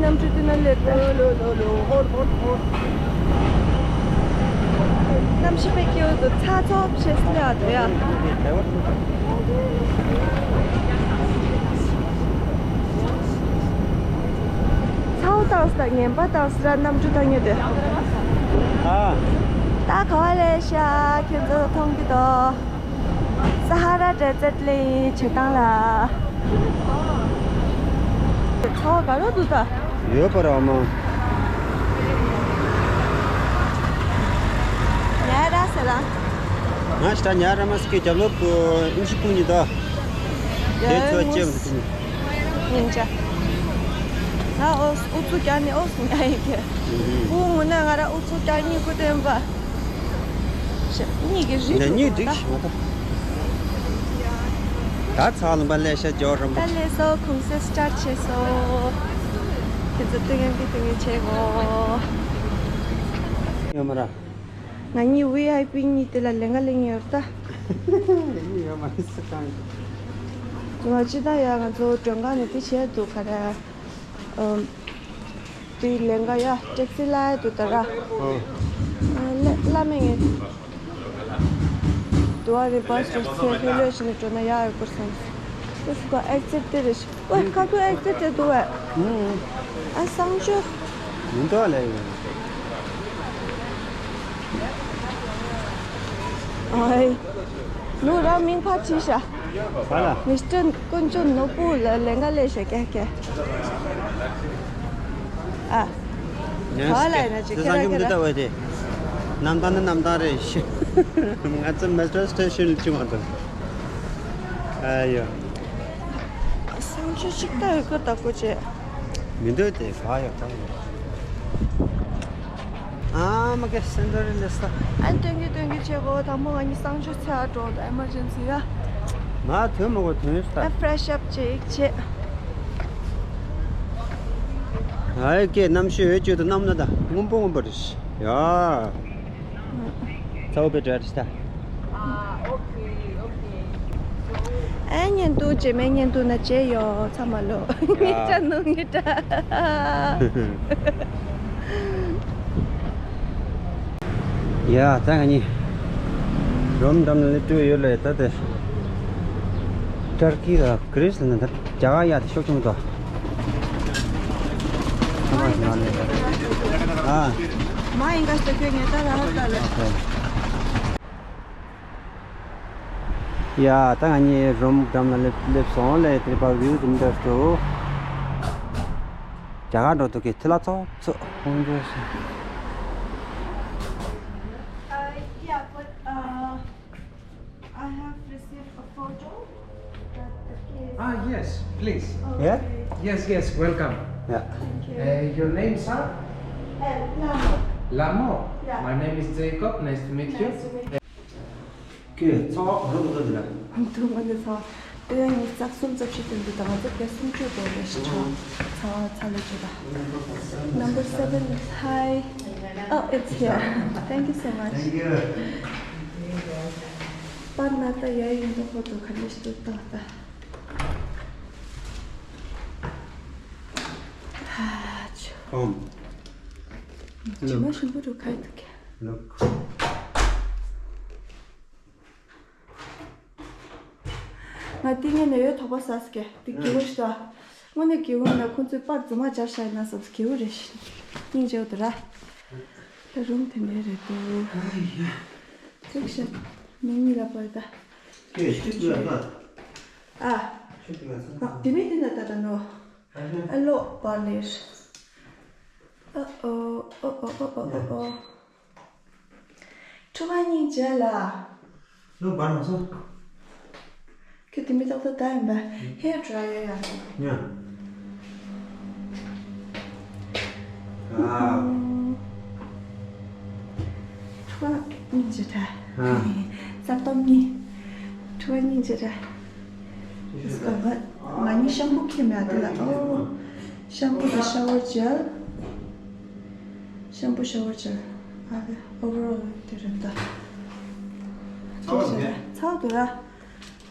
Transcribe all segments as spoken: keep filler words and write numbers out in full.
གནམ་གྲུ་དེ་ན་སླེབས་པས། གནམ་གཤིས་དཔེ་སྐྱིད་པོ་འདུག་ཚ་ཚོ་བྱེད་སླེབས་འདུག་ཡ། ཚ་བོ་བཏང་སྟེ་ངན་པ་བཏང་སྟེ་ར་གནམ་གྲུ་བཏང་ཡོད་དེ། ཨ། ད་ག་བ་ལས་ཤག་ཁྱེད་ཚོ་མཐོང་གི་འདུག་ས་ཧ་ར་ཌེ་ཛར་ཊི་ལ་ཡིན་བྱེད་སྟངས་ལ། ཚ་བ་ག་རོ་འདུག་ད། ཡོད་པ་ར་མ། ཉ་ར་ཟེར་ལ། ང་ཞི་ད་ཉ་ར་མ་སི་ཀི་རྒྱབ་ལོག་གི་ཨིན་ཤི་ཕུང་ཉི་ད། དེ་ཚོ་ལྕེབ་འདུག་ཉིན་ཅ། ང་ཨོ་ཨུ་ཚུགས་རྒྱག་ནི་ཨོ་སུ་ཉ་ཡིན་གི། ཨུ་ངུ་ན་ང་ར་ཨུ་ཚུགས་རྒྱག་ནི་ཀུ་སྟོན་པ། གཉིས་ཀྱི་རིགས་འདི་གཉིས་འགྲིག་ཞིག་མ་གཏོགས། ད་ཚ་ལུང་པ་ལས་ཤ་ཇོ་རམ་པ། ད་ལས་སོ་ཁུང་སེ་སི་ཊར་ཆེ་སོ། དེ་ཚོ་སྟོན་ཡང་གི་སྟོན་ཡང་ཆེ་གོ། ཡོད་མ་ར། ང་གཉིས་ཝི་ཨའི་པི་གཉིས་དེ་ལ་ལེན་ག་ལེན་ཡོད་ད། ཡོད་མ་རེད་ས་ཀང་། ང་ཅི་ད་ཡ་ང་ཚོ་མགྲོན་ཁང་ནས་དེ་བྱས་འདུག་ག་ར། ཨམ། དེ་ལེན་ག་ཡ་ཊེག་སི་ལ་ཡ་དུ་ད་ར། ཨོ། ལ་ལ་མེ་ངེ། དུ་བ་རེ་བ་སོ་སེ་ཧེ་ལོ་ཞིག་ནས་འགྲོ་ན་ཡ་ཡོད་པར་སོང་། དུ་སུ་ག་ཨེག་སིཊ་དེ་རེ་ཞིག་ཨོ་ཁ་ཁུ་ཨེག་སིཊ་དེ་དུ་བ། ཨུམ། ཨ་སང་ཆུ། མི་འདུག་ལེ། ཨའི། ལུ་ར་མིང་ཕ་ཆི་ཤ། ག་ལ། མི་སི་ཊར་དཀོན་མཆོག་ནོར་བུ་ལ་ལེན་ག་ལས་ཤ་ཀྱ་ཀྱ། ཨ། ག་ལ་ཡིན་ན་ཅི་ཁེ་ར་ཁེ་ར། གནམ་ཐང་ནི་གནམ་ཐང་རེད་ཤི། ང་ཚོ་མེ་ཊྲོ་སི་ཊེ་ཤན་ལ་ཅི་མ་འདུག་ཨ་ཡོ། སང་ཆུ་ཅིག་ལྟ་ཡོད་གི་ད་ཀོ་ཅེ། མི་འདོད་དེ་ག་ཡོད་ད་ཡོད། ཨ་མ་ཀེ་སེན་ཊར་ལེ་སྟ། ཨན་སྟོན་གི་སྟོན་གི་ཆེ་གོ་དང་མོ་ང་གཉིས་སང་ཆུ་ཚ་འགྲོ་ད་ཨེ་མར་ཇེན་སི་ཡ། ང་དོན་མ་གོ་དོན་སྟ། ཨ་ཕི་རེ་ཤི་ཨབ་ཅིག་ཆེ། ཨའི་ཀེ་གནམ་གཤིས་འོད་བཅོས་དུ་གནམ་ན་ད་སྔོན་པོ་སྔོན་པོ་རེད་ཡ། ཚ་བོ་པའི་འདྲ་ད། ཨ་ཉན་དུ་རྗེས་མའི་ཉན་དུ་ན་རྗེས་ཡོ་ཚ་མ་ལོ། ངེད་ཅག་ནང་ངེད་ཅག་ཡ་ད་ང་གཉིས་རོམ་འགྲམ་ལ་སླེབས་ཡོད་ལ་ད་དེ་ཏར་ཀི་ལ་གྷི་རིས་ལ་ན་ད་རྒྱ་གར་ཡ་དེ་ཤོག་ཆུང་དོ། ཨ། མ་ཡིན་ག་ཤོད་ཁྱོད་ངས་ད་ར་ཧ་ད་ལ། ཡ་ད་ང་གཉིས་རོམ་འགྲམ་ལ་སླེབས་སླེབས་སོང་ལས་དེ་པ་བིའུ་དེ་འདྲ་འགྲོ། རྒྱ་གར་འགྲོ་འདུག་གི་ཐི་ལ་ཚོ་ཚོ་ཧོང་འགྲོ་སོང་། Uh, yeah, but, uh, I have received a photo that the case. Ah, yes, please. Yeah? Okay. Yes, yes, welcome. Yeah. Thank you. Uh, your name, sir? Uh, Lamo. Lamo? Yeah. My name is Jacob. Nice to meet you. Nice to meet you. ཀྱེ་ཚ་བ་ག་རེ་འདུག་ད་འདི་ལ། འདུག་ང་འདི་ཚ་བ། དེ་ཡང་ཉི་ཤུ་རྩ་གསུམ་རྩ་བཞི་སྟོན་འདུག་ད་ང་ཚོ་བརྒྱ་སུམ་ཅུ་འགྲོ་རེ་ཞིག་ཆ། ཚ་བ་ཚ་ལས་ཆོད་ད། Number seven. Hi. Oh, it's here. Thank you so much. Thank you. པར་ན་ད་ཡ་ཡིན་འདུག་ཧོ་འདུག་ག་ནས་ཞིག་འདུག་ད་ད། ཧ་ཆུ། Come. ཇི་མ་ཞིམ་པོ་འདུག་ག་ཡི་འདུག་ག Look. ང་ཏིང་ངེ་ནས་ཡོད་དོགས་པ་ཟ་སི་ཀེ་ཏི་གི་བོ་ཤ། དངོས་གནས་གི་བོ་ན་ཁོང་ཚོས་པར་རྫུན་མ་སྦྱར་ཤ་ཡིན་ན་བསམ་སི་གི་བོ་རེད་ཤི། སྙིང་རྗེ་བོ་དུ་ར། ད་རུམ་དེ་འདྲའི་རེད་དོ། ཐེག་ཤ། མི་གཉིས་ལ་པར་ད། ཨེ་ཤི་ཏུ་ཡ་ད། ཨ། ཤི་ཏུ་ཡ་ད། དེ་མི་དེ་ན་ད་ད་ནོ། ཨ་ལོ་པར་ལེར། ཨ་ཨོ་ཨོ་ཨོ་ཨོ་ཨོ་ཨོ། ཕྲུ་གུ་གཉིས་མཇལ་ལ། ལོ་བར་མ་སོང་། ཁྱོད་དེ་མི་ཏག་ཏག་ད་ཡིན་པ། ཧེར་ཌི་རའི་ཡར་ཡང་། ཡ། ཨ། ཕྲུ་གུ་གཉིས་མཇལ་ད། ཨ། ས་སྟོང་གཉིས། ཕྲུ་གུ་གཉིས་མཇལ་ད། ཨིས་ཀ་བ། ང་གཉིས་ཤམ་པུ་ཁྱེར་མེད་དེ་ལ་ཨོ། ཤམ་པུ་དང་ཤ་ཝར་ཇེལ། ཤམ་པུ་ཤ་ཝར་ཇེལ། ཨ་ལེ། ཨོ་ཝར་ཨོལ་དེ་རེད་ད། ཚ་བ་དུ་ར།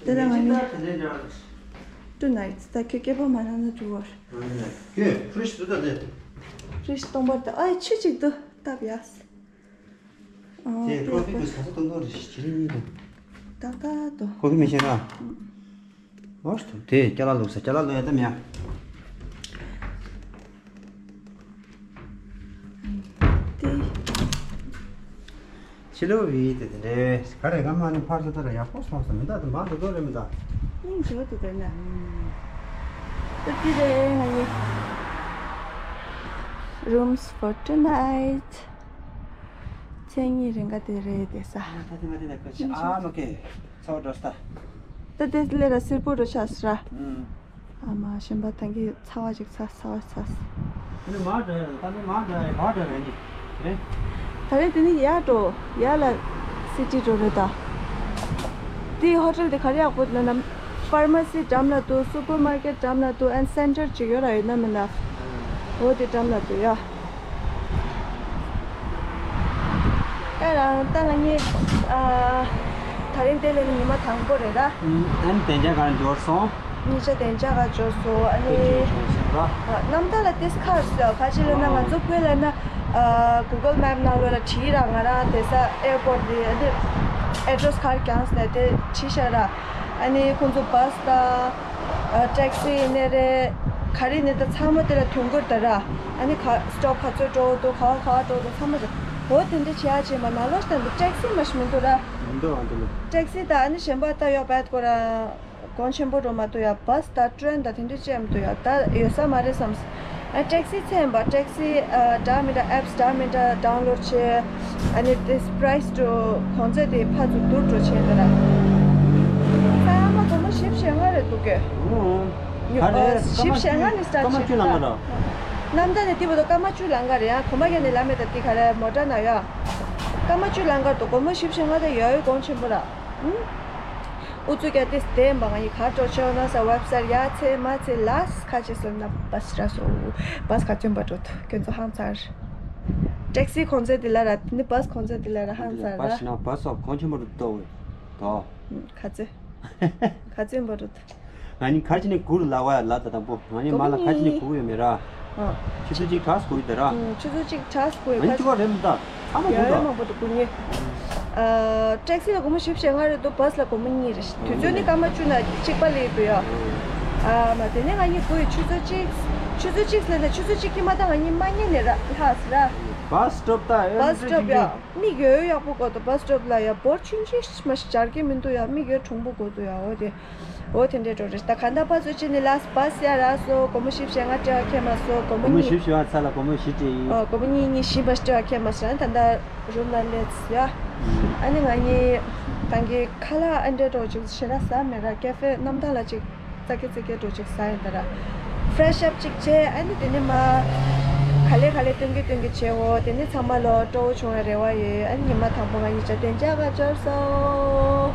དེ་ལ་ང་གཉིས། Tonight ད་ཁྱོད་སྐད་པ་མ་ནང་ན་འགྲོ་བར། ཁྱོད་fridge་དུ་ད་ལེ། Fridge་སྟོང་པར་ད་ཨའི་ཆུ་གཅིག་ཏུ་བཏབ་ཡ། དེ་ཀོ་ཕི་གི་ས་ས་ཏོང་ཏོ་རེ་ཞིག་ཅི་རིང་ཡིན་དུ། ད་ད་དོ། ཀོ་ཕི་མི་ཤེས་ན། ལོས་དུ་དེ་སྐྱ་ལ་ལུག་ས་སྐྱ་ལ་ལུག་ཡ་ད་མེད་ཡ། དེ། ཕྱི་ལོ་བི་དེ་དེ་འདྲས་ག་རེ་ག་མ་ནི་ཕར་ཚུར་ད་ར་ཡག་པོ་སོང་ས་མི་འདའ་དུ་མ་དུ་དོ་རེ་མི་འདའ། སྙིང་རྗེ་བོ་དུ་དེ་ན། ད་དེ་རེད་ང་ཡི། Rooms for tonight. མཚན་ཉིད་རེ་འགའ་དེ་རེད་དེ་ས། ད་དེ་ང་དེ་ན་ཁ་ཆེ་ཨ་མ་ཀེ་ཚོ་འགྲོ་ས། ད་དེ་ལས་ར་སིར་པོ་རུ་ཆ་ས་ར། ཨ་མ་གཞན་པ་ཐང་གི་ཚ་བ་ཅིག་ཚ་ཚ་བ་ཚ། ཨ་ནི་མ་འགྲོ་ཡ་ད་ནི་མ་འགྲོ་ཡ་མ་འགྲོ་ཡ་ནི་རེད། ད་རེས་དེ་ནི་ཡར་འགྲོ་ཡར་ལ་སི་ཊི་འགྲོ་རེད་ད། དེའི་ཧོ་ཊེལ་དེ་ག་རེ་ཡག་པོ་ལབ་ན། ཕར་མ་སི་འགྲམ་ལ་འདུག་སུ་པར་མར་ཀེཊ་འགྲམ་ལ་འདུག་ཨན་སེན་ཊར་ཅིག་ཡོད་ར་ཡོད་ན་མིན་ན། འོ་དེ་འགྲམ་ལ་འདུག་ཡ། ཨེ་རང་ད་ང་གཉིས་ཨ། ད་རིང་དེ་ལས་ནི་ཉི་མ་དང་པོ་རེད་ར། ཨན་བདེ་འཇགས་གང་འབྱོར་སོང་། གཉིས་ཆ་བདེ་འཇགས་ག་འབྱོར་སོང་ཨ་ནི། ཨ་རྣམ་ཐར་ལ་ཏིས་ཁར་སོ་ཁ་ཅིག་ལ་ན་ང་ཚོ་བོད་ལ་ན་Google Map་ནང་ལོགས་ལ་བྲིས་ར། ང་རང་དེ་ས་airport་དེ་ཨ་ནི་address་གར་རྒྱངས་ནས་དེ་བྲིས་ཤག་ར། ཨ་ནི་ཁོང་ཚོ་bus་དང་taxi་ཡིན་ནའི་རེད། ག་རེ་ནས་ད་ཚང་མ་དེ་ལ་དུས་འགོར་ད་ར། ཨ་ནི་ག་stop་ག་ཚོད་འགྲོ་འདུག་ག་བ་ག་བ་འགྲོ་འདུག་ཚང་མ་རེད། འོ་དེ་འདྲ་བྱེད་ཡ་བྱེད་མ་ནང་ལོགས་ད་འདི་taxi་མ་ཞིག་མི་འདུག་ར། མི་འདུག་ཨ་འདི་ལ། Taxi་དང་ཨ་ནི་གཞན་པ་ད་ཡོད་པ་ཡ་ཁོ་ར། གོང་ཆེན་པོ་འགྲོ་མ་ཐུབ་ཡ། bus་དང་train་དང་དེ་འདྲ་ཅི་ཡང་མི་འདུག་ཡ། ད་ཡོད་ས་མ་རེད་བསམ། ཨ་taxi་ཚད་ཡིན་པ་taxi་ཨ་འདྲ་མི་འདྲ་apps་འདྲ་མི་འདྲ་download་བྱས། ཨ་ནི་དེ་price་འགྲོ་གོང་ཚད་དེ་ཕར་ཚུར་བསྡུར་འགྲོ་བྱས་འདི་ར། ས་ཡ་མ་སྒོར་མོ་བཞི་བཅུ་ཞེ་ལྔ་རེད་འདུག་གས། ཨོ། ཉོ་ཨ་བཞི་བཅུ་ཞེ་ལྔ་ནས་start་བྱས་འདི་ར། གནམ་ཐང་ནས་དེ་བར་དུ་སྐར་མ་བཅུ་ལང་ག་རེད་ཡ། གོ་མ་ག་ནས་ལ་མེད་ད་དེ་ག་རེ་མོ་ཊ་ན་ཡ། སྐར་མ་བཅུ་ལང་ག་འདུག་སྒོར་མོ་བཞི་བཅུ་ཞེ་ལྔ་ད་ཡོད་ཡོད་གོང་ཆེན་པོ་ར། ཨུ་ཚུགས་རྒྱག་སྟེ་བསྡད་འབའ། ང་ཡི་གར་འགྲོ་ཆེ་བ་ན་ས་website་ཡ་ཚེ་མ་ཚེ་ལ་ཁ་ཆེ་སོང་ན་bus་ར་སོ། bus་ག་ཚོད་འབའ་འགྲོ་ཐུབ་ཁྱོད་ཚོ་ཧང་ཚར། taxi་གོང་ཚད་དེ་ལ་ར་ནི་bus་གོང་ཚད་དེ་ལ་ར་ཧང་ཚར་ར། bus་ན་bus་གོང་ཆེན་པོ་རུ་ཏོ་ཝེ་ཏོ། ཁ་ཚོད། ག་ཚོད་འབའ་འགྲོ་ཐུབ། ང་ནི་གར་ཅི་ནས་གུར་ལ་བ་ལ་ད་དང་པོ་ང་ནི་མ་ལ་གར་ཅི་ནས་གུར་ཡོད་མེད་ར། ཆུ་ཚོད་གཅིག་གྲགས་གུར་ཡོད་ད་ར། ཆུ་ཚོད་གཅིག་གྲགས་གུར་ཡོད་ང་ནི་ཆུ་བ་རེད་མི་ད། ཚང་མ་ཡོད་གུར་ད། མང་པོ་འདུག་གུར་ངེས། taxi་ལ་སྒོར་མོ་བཞི་བཅུ་ཞེ་ལྔ་རེད་འདུག bus་ལ་སྒོར་མོ་གཉིས་རེད། དུས་ཚོད་ནི་སྐར་མ་བཅུ་ན་གཅིག་པ་ལས་འདུག་ཡ། ཨ་མ་དེ་ནས་ང་གཉིས་གུར་ཡོད་ཆུ་ཚོད་གཅིག་ཆུ་ཚོད་གཅིག་ལས་ད་ཆུ་ཚོད་གཅིག་གི་མ་ད་ང་གཉིས་མ་ཉལ་ནས་ར་ལྷག་ཟེར་ར། bus stop་ད་bus stop་ཡ། མིག་ཡོད་ཡག་པོ་དགོས་འདུག bus stop་ལ་ཡ་འབོར་ཆུང་ཆུང་མ་ཞིག་སྦྱར་གི་མི་འདུག་ཡ། མིག་ཡོད་གྲུང་པོ་དགོས་འདུག་ཡ། འོ་དེ། འོ་དེ་འདྲའི་འགྲོ་རེད། ད་ག་འདྲ་ཕར་ཚུར་ཅི་ནི་ལ་bus་ཡ་རག་སོ་སྒོར་མོ་བཞི་བཅུ་ཞེ་ལྔ་སྤྲད་པ་ཁྱད་མ་སོང་སྒོར་མོ་སྒོར་མོ་གཉིས། བཞི་བཅུ་ཞེ་ལྔ་ཚར་ལ་སྒོར་མོ་བཞི་སྤྲད་ཡིན། ཨོ་སྒོར་མོ་གཉིས་གཉིས་བཞི་པ་སྤྲད་པ་ཁྱད་མ་སོང་ད་ད་room་ལ་སླེབས་ཡ། ཨ་ནི་ང་གཉིས་ད་གིན་ཁ་ལག་ཨ་འདྲའི་འགྲོ་ཅིག་ཞེ་དྲག་ཟ་མེད་ར། cafe་གནམ་ཐང་ལ་ཅིག་ཙག་གེ་ཙིག་གེ་འགྲོ་ཅིག་ཟ་ཡིན་ད་ར། fresh up་ཅིག་བྱས་ཨ་ནི་དེ་ནས་མ་ག་ལེ་ག་ལེ་སྟོན་གི་སྟོན་གི་བྱས་འོ་དེ་ནས་ཚང་མ་ལོ་སྤྲོ་བོ་བྱུང་བའི་རེ་བ་ཡོད། ཨ་ནི་ཉི་མ་དང་པོ་ང་གཉིས་ཆ་བདེ་འཇགས་ག་འབྱོར་སོང་།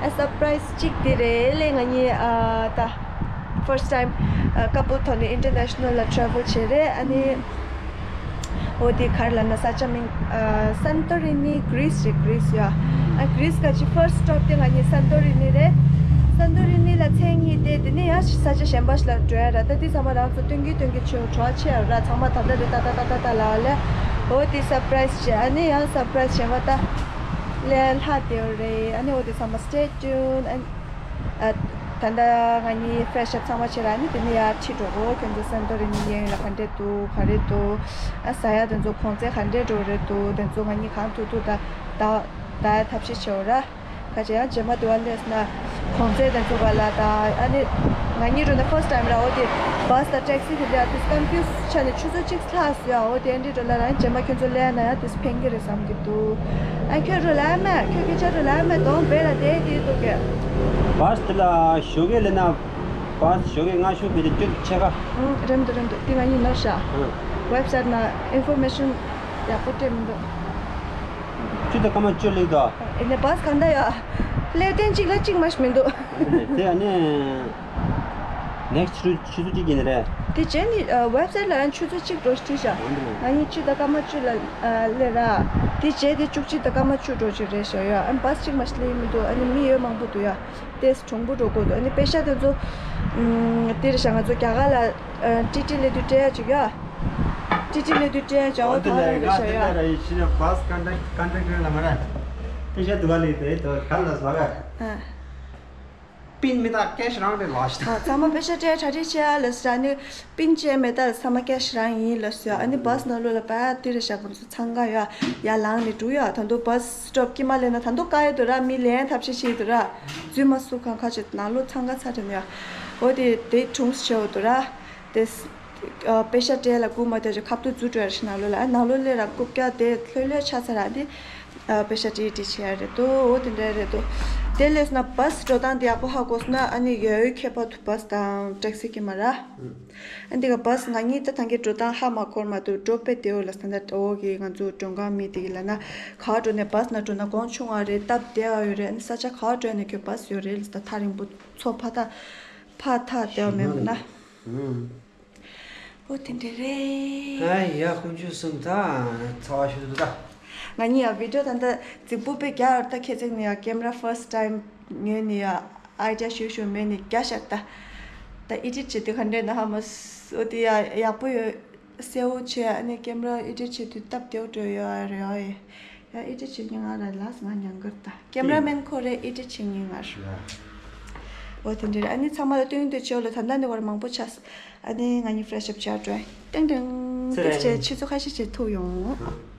ཨ་surprise་ཅིག་དེ་རེད་ལས་ང་གཉིས་ཨ་ད་first time་ཨ་couple་ཐོག་ནས་international་ལ་travel་བྱས་རེད། ཨ་ནི་འོ་དེ་ག་རེ་ལབ་ན་ས་ཆ་མིང་ཨ་Santorini་Greece་རེད། Greece་ཡ། ཨ་Greece་ག་ཅི་first stop་དེ་ང་གཉིས་Santorini་རེད། Santorini་ལ་མཚན་གཉིས་ཏེ་དེ་ནས་ཡང་ས་ཆ་གཞན་པ་ཞིག་ལ་འགྲོ་ཡ་ར། ད་དེ་ཚང་མ་རང་ཚོ་སྟོན་གི་སྟོན་གི་བྱེད་འགྲོ་ཆེ་ཡ་ར། ཚང་མ་ད་ལྟ་རེད་ད་ད་ད་ད་ད་ལ་ལས་འོ་དེ་surprise་བྱས། ཨ་ནི་ཡང་surprise་གཞན་པ་ད་ལས་ལྷག་དེ་རེད། ཨ་ནི་འོ་དེ་ཚང་མ་stay tuned། ཨ་ད་ལྟ་ང་གཉིས་fresh up་ཚང་མ་བྱས་ར་ཨ་ནི་དེ་ནས་ཡར་ཁྲིད་འགྲོ་གོ་ཁྱོད་ཚོ་Santorini་གཡས་གཡོན་ལ་ག་འདྲས་འདུག་ག་རེ་འདུག་ཨ་ཟ་ཡ་དེ་ཚོ་གོང་ཚད་ག་འདྲས་འགྲོ་རེད་འདུག་དེ་ཚོ་ང་གཉིས་གང་ཐུབ་ཐུབ་ད་ད་ད་ཐབས་ཤེས་བྱེད་འོ་ར། ཁ་ཆེ་ཡང་རྗེས་མ་དུ་བ་ལས་ན་གོང་ཚད་དང་ཚུགས་པ་ལ་དང་ཨ་ནི་ང་གཉིས་འགྲོ་ན་first time་ར། འོ་དེ་bus་དང་taxi་དེ་འདྲ་དུས་confuse་ཆགས་ནས་ཆུ་ཚོད་གཅིག་ལྷག་སོང་ཡ། འོ་དེ་འདྲི་འགྲོ་ལ་རང་རྗེས་མ་ཁྱོད་ཚོ་ལས་ན་ཡང་དུས་ཕན་གི་རེད་བསམ་གི་འདུག་ཨ་ཁྱོད་འགྲོ་ལ་མེད་ཁྱོད་སྐད་ཆ་འགྲོ་ལ་མེད་གདོང་བེ་ར་དེ་དེ་འདུག་གི bus་དེ་ལ་ཞོགས་ཀས་ལས་ན་bus་ཞོགས་ཀས་སྔ་ཞོགས་བེ་དེ་སྐྱོད་ཆེ་ག་ཨང་རེད་འདུག་རེད་འདུག་དེ་ང་གཉིས་ནོར་ཤག website་ན་information་ཡག་པོ་སྤྲད་མི་འདུག་ཁྱོད་ད་སྐར་མ་བཅུ་ལེགས་དོ། ཨེ་ནས་bus་གང་ད་ཡ། ལེགས་ཏན་གཅིག་ལ་གཅིག་མ་ཞིག་མི་འདུག་དེ་ཨ་ནི། next ཆུ་ཚོད་གཅིག་ཡིན་རེད། དེ་རྗེས་ནི་ཨ་website་ལ་ཡང་ཆུ་ཚོད་གཅིག་འགྲོ་ཞིག་བྲིས་ཤག་ང་གཉིས་བཅུ་དང་སྐར་མ་བཅུ་ལ་ཨ་སླེབས་ར། དེ་རྗེས་དེ་བཅུ་གཅིག་དང་སྐར་མ་བཅུ་འགྲོ་ཞིག་རེད་ཤག་ཡ། ཨ་ནི་བཱས་གཅིག་མ་ཞིག་སླེབས་མི་འདུག་ཨ་ནི་མི་ཡོད་མང་པོ་འདུག་ཡ། ཏེས་གྲོང་པོ་འགྲོ་དགོས་འདུག་ཨ་ནི་པེ་ཤ་དེ་ཚོ་ཨམ་དེ་རེད་ཤག་ང་ཚོ་རྒྱ་གར་ལ་ཨ་ཊི་ཊི་སླེབས་དུས་སྤྲད་ཡ་ཅིག་ཡ། ཊི་ཊི་སླེབས་དུས་སྤྲད་ཡ་ཅིག་ཨ་ནི་ད་རང་རེད་ཤག་ཡ། ཡིན་ཕྱིན་ན་བཱས་ཀོན་ཊེག་ཀོན་ཊེག་ཊར་ལ་མ་ར། པེ་ཤ་དུ་བ་ལི་དེ་དོ་ག་ལ་ཟ་ག་ཨ། པིན་མི་ད་ཀེཤ་རང་རེད་ལ་ཤི། ཨ་ཚང་མ་པེ་ཤ་སྤྲད་གྲ་སྒྲིག་བྱས་ཨ་ལ་ཟེར། ཨ་ནི་པིན་བྱས་མེད་ད་ཚང་མ་ཀེཤ་རང་ཡིན་ལ་ཟེར། ཨ་ནི་བཱས་ནང་ལོགས་ལ་པ་དེ་རེད་ཤག་ང་ཚོ་འཚང་ཁ་ཡ་ཡར་ལངས་ནས་འགྲོ་ཡ། ད་དུང་བཱས་སི་ཊོབ་དཀྱིལ་མ་སླེབས་ན་ད་དུང་དཀའ་ཡོད་འདུག་ར། མི་ལེན་ཐབས་ཤེས་བྱེད་འདུག་ར། འཛུལ་མ་སུ་གང་ཁ་ཆེ་ནང་ལོགས་འཚང་ཁ་ཚ་དྲན་ཡ། འོ་དེ་དེ་གྲུངས་སུ་བྱས་འོ་འདུག་ར། དེ་ཨ་པེ་ཤ་སྤྲད་ལ་སྒུག་མ་བསྡད་ཅིག་ཁ་ཐུག་འཛུལ་འགྲོ་ཡ་ཞིག་ནང་ལོགས་ལ། ཨ་ནང་ལོགས་སླེབས་ར་རྐུབ་བཀྱག་དེ་ལྷོད་ལྷོད་ཆགས་ཚར་ར། དེ་ཨ་པེ་ཤ་སྤྲད་སྤྲད་བྱས་ཡ་རེད་འདུག་འོ་དེ་འདྲ་རེད་འདུག་དེ་སླེབས་ན་བཱས་འགྲོ་སྟངས་དེ་ཡག་པོ་ཧ་གོ་སོང་ན་ཨ་ནི་ཡོད་ཡོད་ཁྱད་པར་དུ་བཱས་དང་ཊེག་སི་ཀྱི་མ་ར། ཨ་འདི་ག་བཱས་ང་གཉིས་ད་ཐང་གི་འགྲོ་སྟངས་ཧ་མ་གོ་མ་འདུག་འགྲོ་དཔེ་བདེ་བོ་ལ་ས་འདྲ་འོ་གི་ང་ཚོ་མགྲོན་ཁང་མི་དེ་གི་ལ་ན་ག་འགྲོ་ནས་བཱས་ན་འགྲོ་ན་གོང་ཆུང་བ་རེད། སྟབས་བདེ་བ་ཡོད་རེད། ཨ་ནི་ས་ཆ་ག་འགྲོ་ནས་ཁྱོད་བཱས་ཡོད་རེད་ལ་ས་ཐག་རིང་པོ་ཚོ་ཕ་ཐག་ཕ་ཐག་བདེ་བ་མེད་མ་ན། ཨོ་དེ་འདྲ་རེད། ཨ་ཡ་དཀོན་མཆོག་གསུམ་ད་ཚ་བ་ཞུ་ཐུབ་ད། ང་གཉིས་ཡ་བི་ཌི་ཡོ་ད་ལྟ་རྫིག་པོ་དཔེ་རྒྱག་ཡོད་ད། ཁྱེད་ཚང་ནས་ཡ་ཀེམ་ར་ཕར་སི་ཊི་ཊའིམ་ཉོས་ནས་ཡ་ཨའི་ཌི་ཡ་ཞུ་ཞུ་མེད་ནས་རྒྱག་བཞག་ད། ད་ཨེ་ཌིཊ་བྱེད་དུས་ག་འདྲས་ན་ཧ་མ་སོ་དེ་ཡ་ཡག་པོ་ཡོད། གསལ་བོ་བྱས། ཨ་ནི་ཀེམ་ར་ཨེ་ཌིཊ་བྱེད་དུས་སྟབས་བདེ་བོ་འགྲོ་ཡོད་རེད། ཨ་ཡ་ཨེ་ཌིཊ་བྱེད་མཁན་ང་ར་ལགས་ང་ཉང་གར་ད་ཀེམ་ར་མེན་ཁོ་རེ་ཨེ་ཌིཊ་བྱེད་མཁན་ང་རེད། འོ་དེ་འདྲ་རེད། ཨ་ནི་ཚང་མ་ལ་སྟོན་དུས་ཆེ་བ་ལ་ད་ལྟ་ནས་བར་མང་པོ་ཆགས། ཨ་ནི་ང་གཉིས་ཕི་རེ་ཤི་ཨབ་བྱས་འགྲོ། ཏེང་ཏེང་། ཚེ་ཏིག་རིང་བྱས་ཆུ་ཚོད་ཁ་ཤས་ཅིག་ཐུག་ཡོང་།